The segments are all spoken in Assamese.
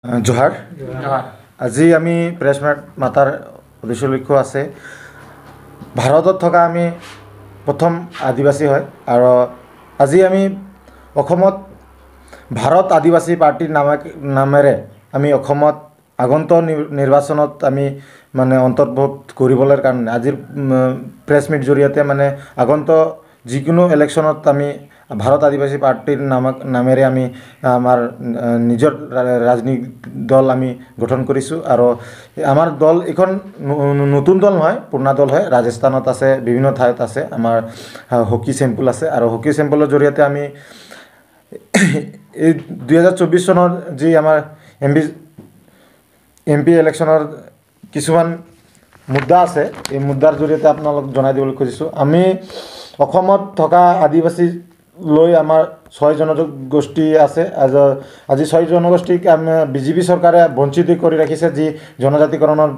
জোহাৰ। আজি আমি প্ৰেছ মাতাৰ উদ্দেশ্য লক্ষ্য আছে, ভাৰতত থকা আমি প্ৰথম আদিবাসী হয় আৰু আজি আমি অসমত ভাৰত আদিবাসী পাৰ্টীৰ নামেৰে আমি অসমত আগন্তুক নিৰ্বাচনত আমি মানে অন্তৰ্ভুক্ত কৰিবলৈ কাৰণে আজিৰ প্ৰেছ মিট জৰিয়তে মানে আগন্তুক যিকোনো ইলেকশ্যনত আমি ভাৰত আদিবাসী পাৰ্টীৰ নামেৰে আমি আমাৰ নিজৰ ৰাজনৈতিক দল আমি গঠন কৰিছোঁ। আৰু আমাৰ দল এইখন নতুন দল নহয়, পুৰণা দল হয়। ৰাজস্থানত আছে, বিভিন্ন ঠাইত আছে, আমাৰ হকী চেম্পুল আছে। আৰু হকী চেম্পুলৰ জৰিয়তে আমি এই 2024 চনৰ যি আমাৰ এম পি ইলেকশ্যনৰ কিছুমান মুদ্দা আছে, এই মুদ্দাৰ জৰিয়তে আপোনালোক জনাই দিবলৈ খুজিছোঁ। আমি অসমত থকা আদিবাসী লৈ আমাৰ 6 জনগোষ্ঠী আছে। আজি 6 জনগোষ্ঠীক আমি বিজেপি চৰকাৰে বঞ্চিত কৰি ৰাখিছে। যি জনজাতিকৰণৰ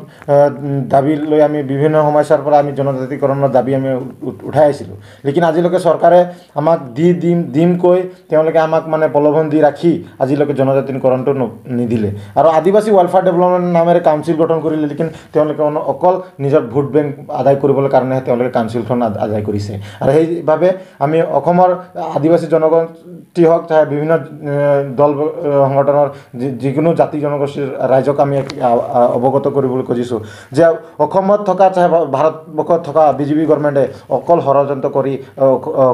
দাবী লৈ আমি বিভিন্ন সমস্যাৰ পৰা আমি জনজাতিকৰণৰ দাবী আমি উঠাই আহিছিলোঁ, লেকিন আজিলৈকে চৰকাৰে আমাক দি দিম দিম কৈ তেওঁলোকে আমাক মানে প্ৰলোভন দি ৰাখি আজিলৈকে জনজাতিকৰণটো নিদিলে। আৰু আদিবাসী ৱেলফেয়াৰ ডেভেলপমেণ্ট নামেৰে কাউন্সিল গঠন কৰিলে, লেকিন তেওঁলোকে অকল নিজৰ ভোট বেংক আদায় কৰিবলৈ কাৰণেহে তেওঁলোকে কাউন্সিলখন আদায় কৰিছে। আৰু সেইবাবে আমি অসমৰ আদিবাসী জনগোষ্ঠী হওক, চাহে বিভিন্ন দল সংগঠনৰ যিকোনো জাতি জনগোষ্ঠীৰ ৰাইজক আমি অৱগত কৰিবলৈ খুজিছোঁ যে অসমত থকা চাহে ভাৰতবৰ্ষত থকা বিজেপি গভৰ্ণমেণ্টে অকল ষড়যন্ত্ৰ কৰি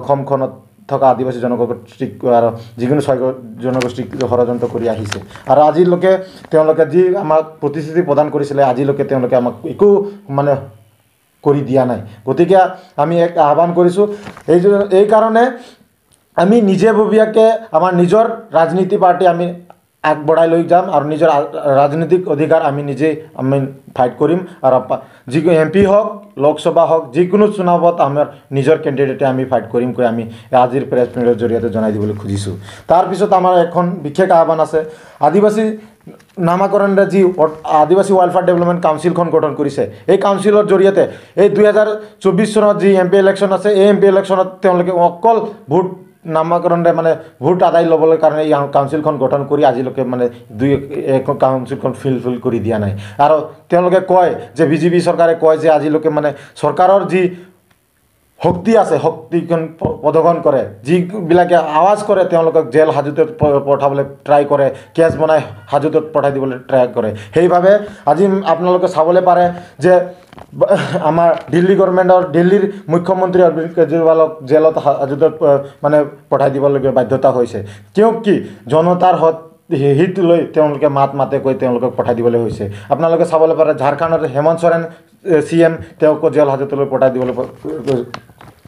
অসমখনত থকা আদিবাসী জনগোষ্ঠীক আৰু যিকোনো 6 জনগোষ্ঠীক ষড়যন্ত্ৰ কৰি আহিছে। আৰু আজিলৈকে তেওঁলোকে যি আমাক প্ৰতিশ্ৰুতি প্ৰদান কৰিছিলে, আজিলৈকে তেওঁলোকে আমাক একো মানে কৰি দিয়া নাই। গতিকে আমি এক আহ্বান কৰিছোঁ, এইকাৰণে আমি নিজেববীয়াকৈ আমাৰ নিজৰ ৰাজনীতি পাৰ্টি আমি আগবঢ়াই লৈ যাম আৰু নিজৰ ৰাজনৈতিক অধিকাৰ আমি নিজেই আমি ফাইট কৰিম। আৰু যিকোনো এম পি হওক, লোকসভা হওক, যিকোনো চুনাৱত আমাৰ নিজৰ কেণ্ডিডেটে আমি ফাইট কৰিম কৈ আমি আজিৰ প্ৰেছ মিটৰ জৰিয়তে জনাই দিবলৈ খুজিছোঁ। তাৰপিছত আমাৰ এখন বিশেষ আহ্বান আছে, আদিবাসী নামাকৰণেৰে যি আদিবাসী ৱেলফেয়াৰ ডেভেলপমেণ্ট কাউন্সিলখন গঠন কৰিছে, এই কাউন্সিলৰ জৰিয়তে এই 2024 চনত যি এম পি ইলেকশ্যন আছে, এই এম পি ইলেকশ্যনত তেওঁলোকে অকল ভোট নামাকৰণেৰে মানে ভোট আদায় ল'বলৈ কাৰণে এই কাউন্সিলখন গঠন কৰি আজিলৈকে মানে দুই এক কাউন্সিলখন ফিল কৰি দিয়া নাই। আৰু তেওঁলোকে কয় যে বিজেপি চৰকাৰে কয় যে আজিলৈকে মানে চৰকাৰৰ যি শক্তি আছে, শক্তিখন প্ৰদৰ্শন কৰে, যিবিলাকে আৱাজ কৰে তেওঁলোকক জেল হাজোতত পঠাবলৈ ট্ৰাই কৰে, কেছ বনাই হাজোতত পঠাই দিবলৈ ট্ৰাই কৰে। সেইবাবে আজি আপোনালোকে চাবলৈ পাৰে যে আমাৰ দিল্লী গভৰ্ণমেণ্টৰ দিল্লীৰ মুখ্যমন্ত্ৰী অৰবিন্দ কেজৰিৱালক জেলত হাজোতত মানে পঠাই দিবলগীয়া বাধ্যতা হৈছে। কিয় কি জনতাৰ হিত লৈ তেওঁলোকে মাত মাতে কৈ তেওঁলোকক পঠাই দিবলৈ হৈছে। আপোনালোকে চাবলৈ পাৰে ঝাৰখণ্ডত হেমন্ত চৰেন চি এম, তেওঁকো জেল হাজোতলৈ পঠাই দিবলৈ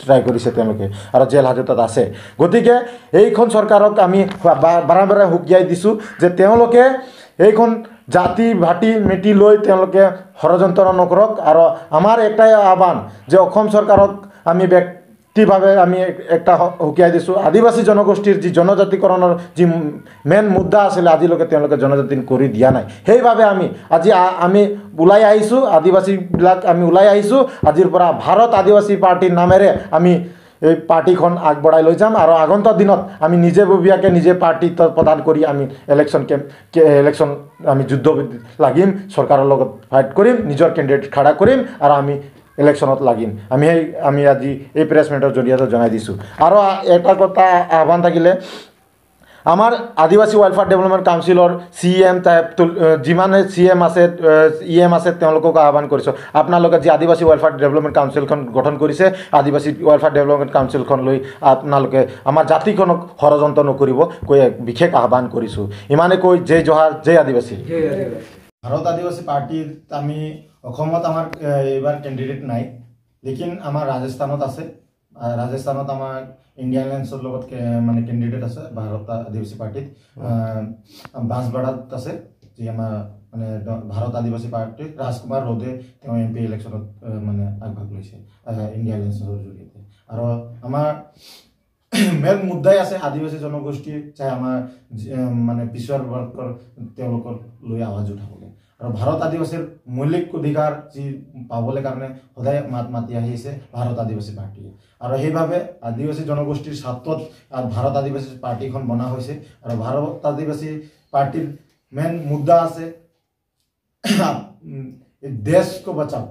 ট্ৰাই কৰিছে তেওঁলোকে আৰু জেল হাজোতত আছে। গতিকে এইখন চৰকাৰক আমি বাৰে বাৰে সুকীয়াই দিছোঁ যে তেওঁলোকে এইখন জাতি ভাটি মেটি লৈ তেওঁলোকে ষড়যন্ত্ৰ নকৰক। আৰু আমাৰ একটাই আহ্বান যে অসম চৰকাৰক আমি ব্যক্তিভাৱে আমি একটা সুকীয়াই দিছোঁ, আদিবাসী জনগোষ্ঠীৰ যি জনজাতিকৰণৰ যি মেইন মুদ্দা আছিলে আজিলৈকে তেওঁলোকে জনজাতি কৰি দিয়া নাই। সেইবাবে আমি আজি আমি ওলাই আহিছোঁ, আদিবাসীবিলাক আমি ওলাই আহিছোঁ। আজিৰ পৰা ভাৰত আদিবাসী পাৰ্টীৰ নামেৰে আমি এই পাৰ্টীখন আগবঢ়াই লৈ যাম। আৰু আগন্তুক দিনত আমি নিজেববীয়াকৈ নিজে পাৰ্টি প্ৰদান কৰি আমি ইলেকশ্যন আমি যুদ্ধ লাগিম, চৰকাৰৰ লগত ফাইট কৰিম, নিজৰ কেণ্ডিডেট খাৰা কৰিম আৰু আমি ইলেকশ্যনত লাগিম। আমি আজি এই প্ৰেছ মিটৰ জৰিয়তে জনাই দিছোঁ। আৰু এটা কথা আহ্বান থাকিলে, আমাৰ আদিবাসী ৱেলফেয়াৰ ডেভেলপমেণ্ট কাউন্সিলৰ চি এম যিমানে চি এম আছে, ই এম আছে, তেওঁলোককো আহ্বান কৰিছোঁ, আপোনালোকে যি আদিবাসী ৱেলফেয়াৰ ডেভেলপমেণ্ট কাউন্সিলখন গঠন কৰিছে, আদিবাসী ৱেলফেয়াৰ ডেভেলপমেণ্ট কাউন্সিলখন লৈ আপোনালোকে আমাৰ জাতিখনক ষড়যন্ত্ৰ নকৰিব কৈ এক বিশেষ আহ্বান কৰিছোঁ। ইমানে কৈ জয় জোহাৰ, জয় আদিবাসী। ভাৰত আদিবাসী পাৰ্টীত আমি অসমত আমাৰ এইবাৰ কেণ্ডিডেট নাই, লেকিন আমাৰ ৰাজস্থানত আছে। ৰাজস্থানত আমাৰ ইণ্ডিয়ান এলায়েন্সৰ লগত মানে কেণ্ডিডেট আছে ভাৰত আদিবাসী পাৰ্টীত, বাঁছবাৰাত আছে, যি আমাৰ মানে ভাৰত আদিবাসী পাৰ্টীত ৰাজকুমাৰ ৰদে তেওঁ এম পি ইলেকশ্যনত মানে আগভাগ লৈছে ইণ্ডিয়া এলায়েন্সৰ জৰিয়তে। আৰু আমাৰ মেইন মুদ্দাই আছে আদিবাসী জনগোষ্ঠীৰ চাই আমাৰ মানে পিছৰ বৰ্গৰ তেওঁলোকৰ লৈ আৱাজ উঠাবলৈ আৰু ভাৰত আদিবাসীৰ মৌলিক অধিকাৰ যি পাবলৈ কাৰণে সদায় মাত মাতি আহিছে ভাৰত আদিবাসী পাৰ্টীয়ে। আৰু সেইবাবে আদিবাসী জনগোষ্ঠীৰ স্বাৰ্থত ভাৰত আদিবাসী পাৰ্টীখন বনা হৈছে। আৰু ভাৰত আদিবাসী পাৰ্টীৰ মেইন মুদ্দা আছে দেশ কো বচাও,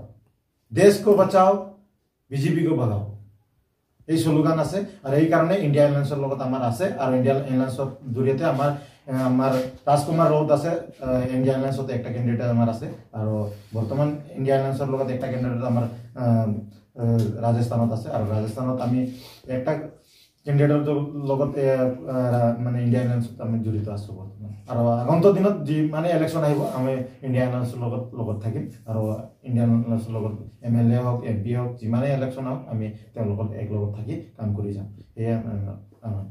দেশ কো বচাও, বিজেপি কো ভগাও, এই শ্লোগান আছে। আৰু এইকাৰণে ইণ্ডিয়া এলায়েন্সৰ লগত আমাৰ আছে। আৰু ইণ্ডিয়া এলায়েন্সৰ জৰিয়তে আমাৰ ৰাজকুমাৰ ৰৌত আছে, ইণ্ডিয়া এলায়েন্সত একটা কেণ্ডিডেট আমাৰ আছে। আৰু বৰ্তমান ইণ্ডিয়া এলায়েন্সৰ লগত একটা কেণ্ডিডেট আমাৰ ৰাজস্থানত আছে। আৰু ৰাজস্থানত আমি একটা কেণ্ডিডেটৰ লগত মানে ইণ্ডিয়া এলায়েন্সত আমি জড়িত আছোঁ বৰ্তমান। আৰু আগন্তুক দিনত যিমানে ইলেকশ্যন আহিব, আমি ইণ্ডিয়া এলায়েন্সৰ লগত থাকিম। আৰু ইণ্ডিয়া এলায়েন্সৰ লগত এম এল এ হওক, এম পি হওক, যিমানেই ইলেকশ্যন হওক, আমি তেওঁলোকৰ এক লগত থাকি কাম কৰি যাম। সেয়াই আমাৰ।